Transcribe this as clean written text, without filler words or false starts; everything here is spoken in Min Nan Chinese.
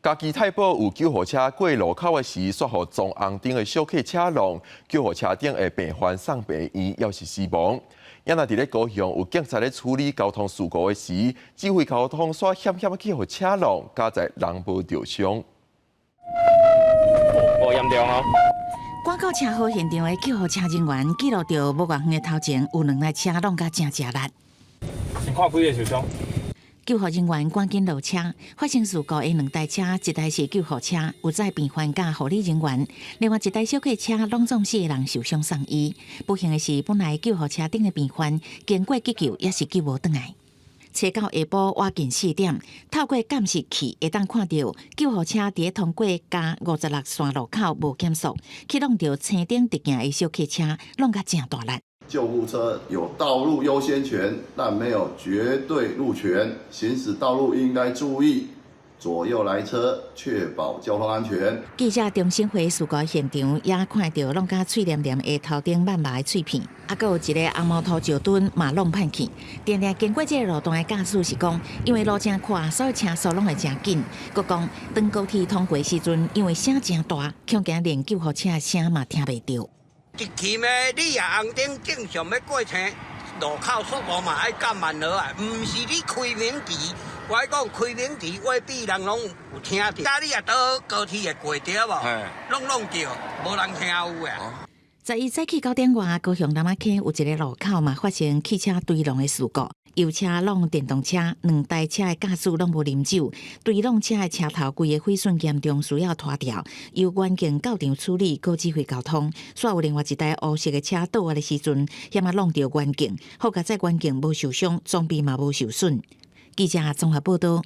嘉義太保有救護車過路口的時，煞予撞紅燈的小客車挵，救護車頂的病患送病院，猶是死亡。也若佇咧高雄有警察咧處理交通事故的時，指揮交通煞險險去予車挵，佳哉人無著傷。無嚴重哦。趕到車禍現場的救護車人員記錄著無偌遠的頭前有兩台車挵甲誠食力。先看幾个受傷。救護人員趕緊落車，發生事故的兩台車，一台是救護車，有載病患佮護理人員；另外一台小客車攏總四個人受傷送醫。不幸的是，本來救護車頂的病患經過急救，也是救無轉來。初九下晡倚近4點，透過監視器會當看著救護車佇咧通過嘉56線路口無減速，去挵著青燈直行的小客車，挵甲誠大力。救護車有道路優先權，但沒有絕對路權。行駛道路應該注意左右來車，確保交通安全。記者重新回事故現場，也看著挵甲碎黏黏的頭頂慢慢的碎片，啊，閣有一个紅毛塗石墩嘛挵歹去。定定經過這个路段的駕駛是講，因為路誠闊，所以車速攏會誠緊。閣講當高鐵通過時陣，因為聲誠大，恐驚連救護車的聲嘛聽袂著。一起咩？你也紅燈正常欲過車，路口速度嘛愛減慢落來，毋是你開鳴笛。我講開鳴笛，未必人攏有聽著。啊，你也倒高鐵會過著無？攏攏著，無人聽有的。11早起9點外，高雄南仔坑有一个路口嘛發生汽車追撞的事故，油車挵電動車，兩台車的駕駛攏無啉酒，追撞車的車頭規个毀損嚴重，需要拖吊，由員警到場處理，閣指揮交通。煞有另外一台烏色的車倒來的時陣，險仔挵著員警，好佳哉員警無受傷，裝備嘛無受損。記者綜合報道。